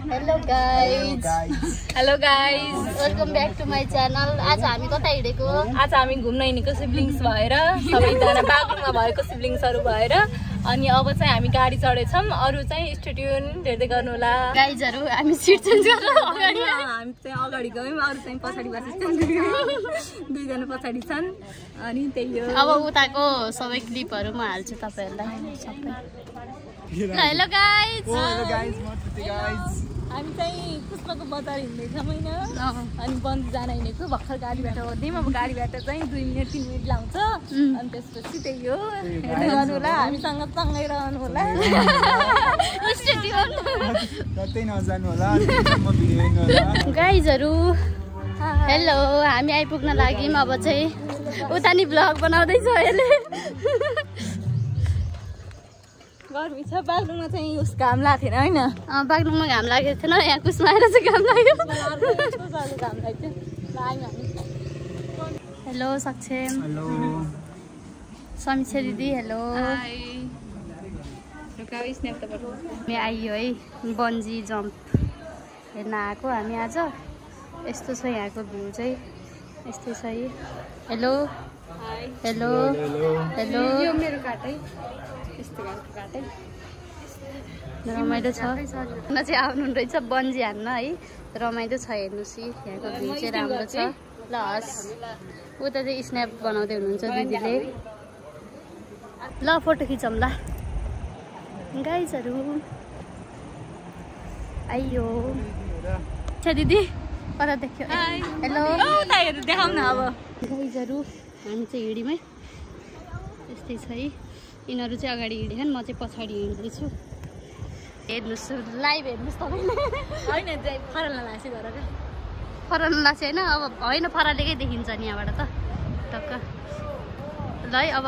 Hello guys welcome back to my channel. आज हामी कता हिँडेको? आज हामी घुम्न हिँडेको सिब्लिङ्स भएर, सबैजना बागलुङमा भएको सिब्लिङ्सहरू भएर। अनि अब चाहिँ हामी गाडी चढेछौँ। अरू चाहिँ स्टे ट्युन हेर्दै गर्नु होला। गाइजहरु हामी सिट चेन्ज गरेर अगाडि हामी चाहिँ अगाडि गयौँ, अरू चाहिँ पछाडि बसेछन्। दुईजना पछाडि छन्। अनि त्यही हो। अब उताको सबै क्लिपहरु म हाल्छु तपाईहरुलाई सबै। हेलो गाइज हामी चाहिँ पुष्पको बजार हिँड्दैछौँ होइन। अनि बन्दी जान हिँडेको भर्खर गाडीबाट ओर्दियौँ। अब गाडीबाट चाहिँ 2 मिनट 3 मिनट लाउँछ। अनि त्यसपछि त्यही हो, हेर्दै गर्नु होला। हामीसँग सँगै रहनु होला। कतै नजानु होला, अन्तिमसम्म भिडियो हेर्नु होला। गाइजहरु हेलो, हामी आइपुग्न लाग्यौँ। अब चाहिँ उता नि भ्लग बनाउँदैछ अहिले। गर्मी छ। बागलुङमा चाहिँ उस घाम लागेको थिएन होइन। बागलुङमा घाम लागेको थिएन, यहाँ कुसमा आएर चाहिँ घाम लाग्यो। घाम लाग्थ्यो। हेलो सक्षम। हेलो समीक्षा दिदी हेलो। हामी आइयो है बन्जी जम्प हेर्न आएको हामी आज। यस्तो छ यहाँको भ्यू चाहिँ, यस्तै छ है। Hello hello hello. मेरो काटै रमाइलो छ। चाहिँ आउनु रहेछ बन्जी हान्न है। रमाइलो छ हेर्नुहोस्, यहाँको भ्यू चाहिँ राम्रो छ। ल हस्, उता चाहिँ स्न्याप बनाउँदै हुनुहुन्छ दिदीले। ल फोटो खिचौँ ल गाइजहरु। आइयो दिदी कता देख्यो? हेलो देखाउँ न। अब गाइजहरु हामी चाहिँ हिँडीमै यस्तै छ है। यिनीहरू चाहिँ अगाडि हिँडेछन्, म चाहिँ पछाडि हिँड्दैछु। हेर्नुहोस् लाइभ हेर्नुहोस् तपाईँले। होइन फरल नलासे भएर क्या फरल लासे होइन। अब होइन फरालेकै देखिन्छ नि यहाँबाट त टक्क। ल है अब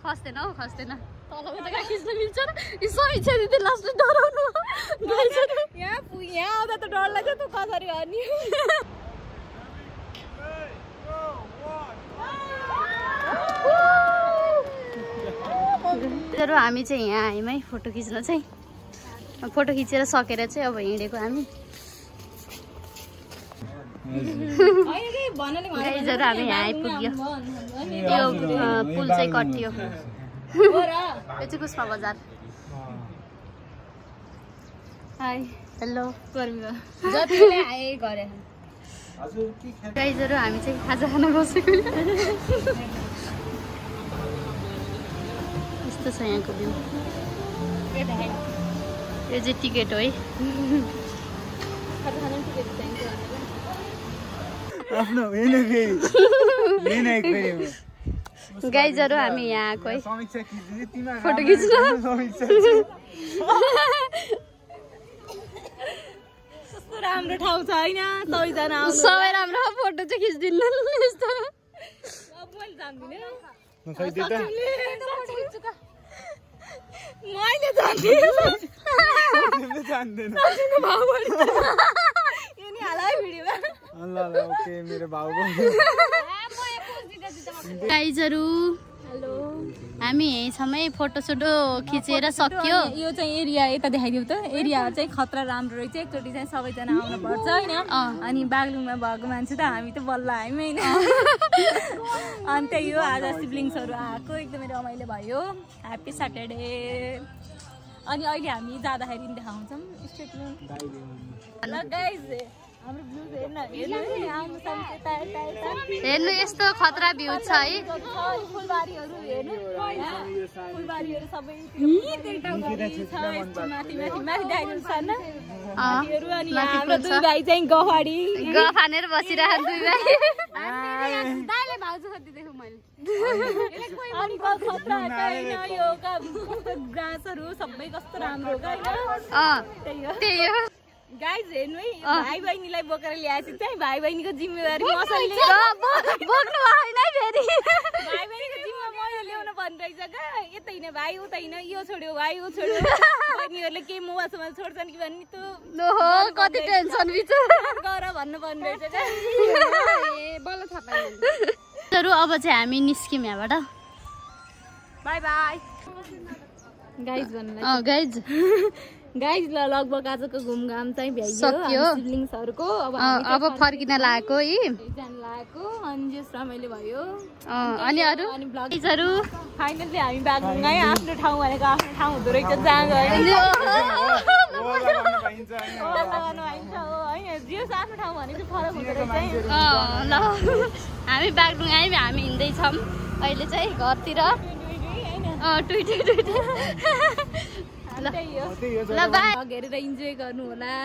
खस्दैन हौ, खस्दैन। तलको त खिच्न मिल्छ न। समीक्षा दिदी लास्टमा डराउनु। यहाँ आउँदा त डर लाग्छ। त कसरी गर्ने? हामी चाहिँ यहाँ आयौँ है फोटो खिच्न चाहिँ। फोटो खिचेर सकेर चाहिँ अब हिँडेको हामी। गाइजहरु हामी यहाँ आइपुग्यो। यो पुल चाहिँ कटियो। यो चाहिँ पुष्पा बजार। हाई हेलो जतिले आए गरे। गाइजहरु हामी चाहिँ खाजा खान बसेको। यस्तो छ यहाँको भ्यू। यो चाहिँ टिकट हो है। गाइजहरु हामी यहाँ आएको है फोटो खिच्न। कस्तो राम्रो ठाउँ छ होइन। सबैजना सबै राम्रो फोटो चाहिँ खिच्दिनु यस्तो। मैले जान्दिनँ। मैले जान्दैन। ल ओके मेरो भाउ। गाइजहरु हेलो, हामी यही समय फोटो सोटो खिचेर सक्यो। यो चाहिँ एरिया यता देखाइदिउ त। एरिया चाहिँ खतरा राम्रो रहेछ। एकचोटि चाहिँ सबैजना आउनु पर्छ होइन। अनि बागलुङमा भएको मान्छे त हामी त बल्ल आयौँ होइन। अनि त्यही हो, आज सिब्लिङ्सहरू आएको एकदमै रमाइलो भयो। Happy Saturday. अनि अहिले हामी जाँदाखेरि देखाउँछौँ स्ट्रेट। ल गाइज हाम्रो भ्यू हेर्नु यस्तो खतरा भ्यू छ है। फुलबारीहरू हेर्नु, फुलबारीहरू सबै माथि देखाइदिनु छ न। अनि हाम्रो 2 भाइ चाहिँ गफाडी फानेर बसिरहेको 2 भाइ। दाइले भाउजू कति देख्छु मैले। अनि खतरा होइन यो गाछहरू सबै कस्तो राम्रो हो त्यही हो। गाइज हेर्नु है, भाइ बहिनीलाई बोकेर ल्याएपछि चाहिँ भाइ बहिनीको जिम्मेवारी मसँग बोक्नु भएन फेरि। भाइ बहिनीको जिम्मा मैले ल्याउनु पर्ने रहेछ क्या। यता हिँड्ने भाइ उता हिँड्ने, यो छोड्यो भाइ ऊ छोड्यो। बहिनीहरूले केही मोबाइल सोबाइल छोड्छन् कि भन्ने त कति टेन्सन बिच गर भन्नुपर्ने रहेछ क्या। बल्ल थाहा पाएन। अब चाहिँ हामी निस्क्यौँ यहाँबाट। By by. गाइज भन्नु गाइज गाइज ल लगभग आजको घुमघाम चाहिँ भ्याइयो सक्यो। सिब्लिङ्सहरुको अब फर्किन लागेको है जान लागेको अनि जस रमाइलो भयो अनि अरू गाइजहरु फाइनली हामी बागलुङै आफ्नो ठाउँ भनेको आफ्नो ठाउँ हुँदो रहेछ जहाँ गयो आफ्नो ठाउँ भनेको आफ्नो ल हामी बागलुङ आयौँ हामी हिँड्दैछौँ अहिले चाहिँ घरतिर ल बाई हेरेर इन्जोय गर्नु होला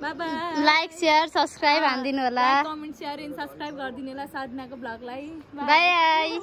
बाबा लाइक शेयर सब्स्क्राइब हान्दिनु होला कमेन्ट शेयर एन्ड सब्स्क्राइब गरिदिनु होला साधनाको ब्लगलाई बाई।